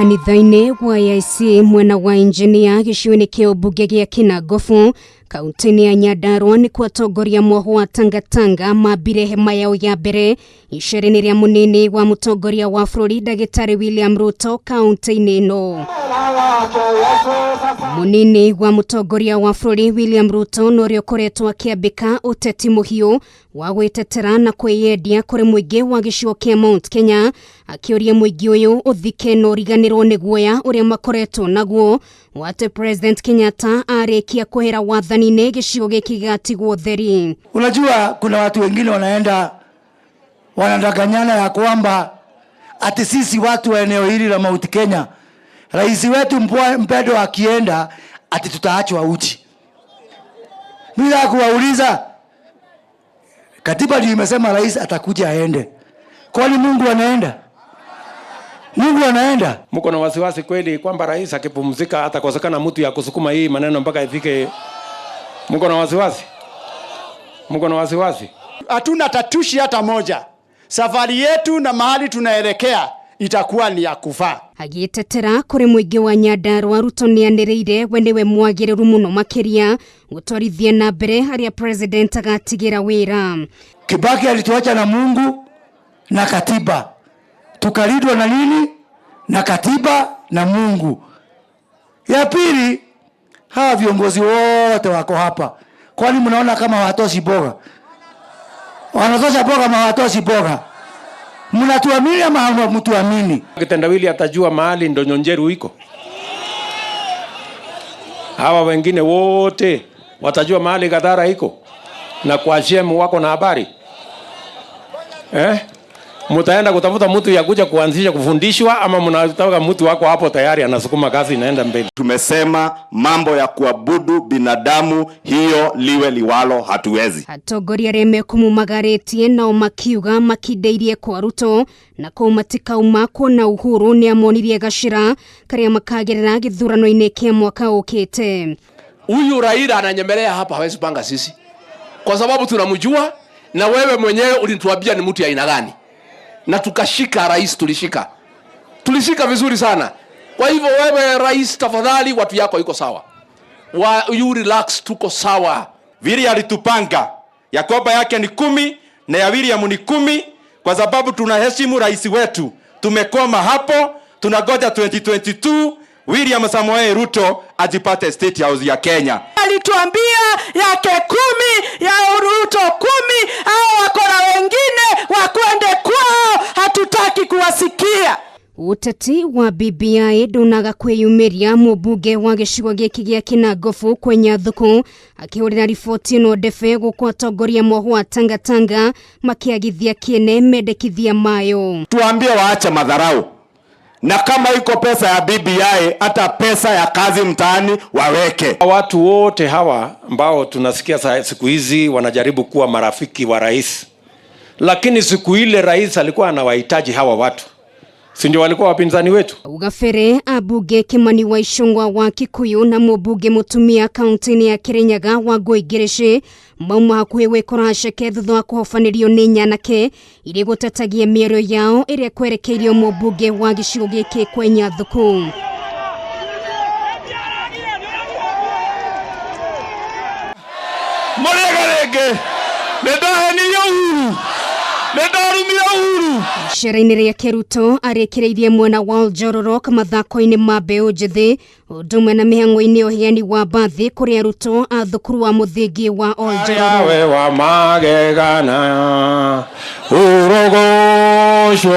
Kanitha-inĩ wa AIC mwena wa Engineer gĩcigo-inĩ kĩa ũmbunge gĩa Kinangofu kaunti-inĩ ya Nyandarua nĩkuo atongoria mwoho wa Tangatanga mambire hema yao ya mbere icera-inĩ rĩa mũnini wa mũtongoria wa bũrũri ndagĩtarĩ William Ruto kaunti-inĩ ĩno. Mũnini wa mũtongoria wa bũrũri William Ruto na ũrĩa ũkoretwo akĩambĩka ũteti mũhiũ wa gwĩtetera na kwĩyendia kũrĩ mũingĩ wa gĩcigo kĩa Mount Kenya akĩũria mũingĩ ũyũ ũthike na ũriganĩrwo nĩ guoya ũrĩa makoretwo naguo wa atĩ President Kenyatta arĩkia kwehera wathani-inĩ gĩcigo gĩkĩ gĩgatigwo theri. Unajua kuna watu wengine wanaenda wanadanganyana ya kwamba ati sisi watu wa eneo hili la Mount Kenya, rais wetu mpendwa akienda ati tutaachwa uchi. Mimi nataka kuwauliza, katiba ndio imesema rais atakuja aende. Kwani Mungu anaenda? Mungu anaenda? Mko na wasiwasi kweli kwamba rais akipumzika atakosekana mtu ya kusukuma hii maneno mpaka ifike? Mko na wasiwasi? Mko na wasiwasi? Hatuna tatushi hata moja. Safari yetu na mahali tunaelekea itakuwa ni ya kufaa. Agĩtetera kũrĩ mũingĩ wa Nyandarua, Ruto nĩanĩrĩire we nĩwe mwagĩrĩru mũno makĩria gũtwarithia na mbere harĩa president agatigĩra wĩra. Kibaki alituacha na Mungu na katiba, tukalindwa na nini? Na katiba na Mungu. Ya pili, hawa viongozi wote wako hapa, kwani mnaona kama hawatoshi boga? Wanatosha boga ama hawatoshi boga? Mnatuamini ama hamtuamini? Kitendawili atajua mahali ndo Njeru iko. Hawa wengine wote watajua mahali Gadhara iko, na kwa shemu wako na habari eh? Mutaenda kutafuta mtu ya kuja kuanzisha kufundishwa, ama mnataka mtu wako hapo tayari anasukuma kazi inaenda mbele? Tumesema mambo ya kuabudu binadamu, hiyo liwe liwalo, hatuwezi. Atongoria arĩa mekũmumagarĩtie nao makiuga makindĩirie kwa Ruto na kũu matikauma kuona Uhuru nĩamonirie gacĩra karĩa makagerera gĩthurano-inĩ kĩa mwaka ũkĩte. Huyu Raila ananyemelea hapa, hawezi panga sisi kwa sababu tunamjua, na wewe mwenyewe ulituambia ni mtu ya aina gani, na tukashika rais, tulishika vizuri sana. Kwa hivyo wewe rais, tafadhali, watu yako iko sawa, you relax, tuko sawa. Vile alitupanga ya kwamba yake ni 10 na ya William ni 10, kwa sababu tunaheshimu rais wetu. Tumekoma hapo, tunagoja 2022 William Samoei Ruto ajipate State House ya Kenya. Alituambia yake 10, ya Ruto 10, au wako na wengine wakwende kwao, hatutaki kuwasikia. Ũteti wa BBI ndunaga kwĩyumĩria mũmbunge wa gĩcigo gĩkĩ gĩa Kinangofu Kwenya Thuku akĩhũrĩra riboti ĩno ndebe gũkũ atongoria mwoho wa Tangatanga makĩagithia kĩene mendekithia mayo. Tuambie waache madharau, na kama iko pesa ya BBI, hata pesa ya kazi mtaani waweke. Watu wote hawa ambao tunasikia siku hizi wanajaribu kuwa marafiki wa rais, lakini siku ile rais alikuwa anawahitaji hawa watu, si ndio walikuwa wapinzani wetu? Gabere ambunge Kimani wa Ichung'wa wa Kikuyu na mũmbunge mũtumia kaunti-inĩ ya Kirinyaga wa Ngũi Ngirici mauma hakuhĩ gwĩkora ceke thutha wa kũhobanĩrio nĩ nyanake iria gũtetagia mĩario yao ĩrĩa kwerekeirio mũmbunge wa gĩcigo gĩkĩ Kwenya Thuku. Mũrĩega rĩngĩ, nĩndahenirio Uhuru, nĩndarumire Uhuru. Icera-inĩ rĩake Ruto arĩkĩrĩirie mwena wa Oljororok mathako-inĩ ma mbeũ njĩthĩ ũndũ ũmwe na mĩhang'o-inĩ ya ũheani wa mbathi kũrĩ arutwo a thukuru wa mũthingi wa Oljororok. Yawe wa magegana, urogocwo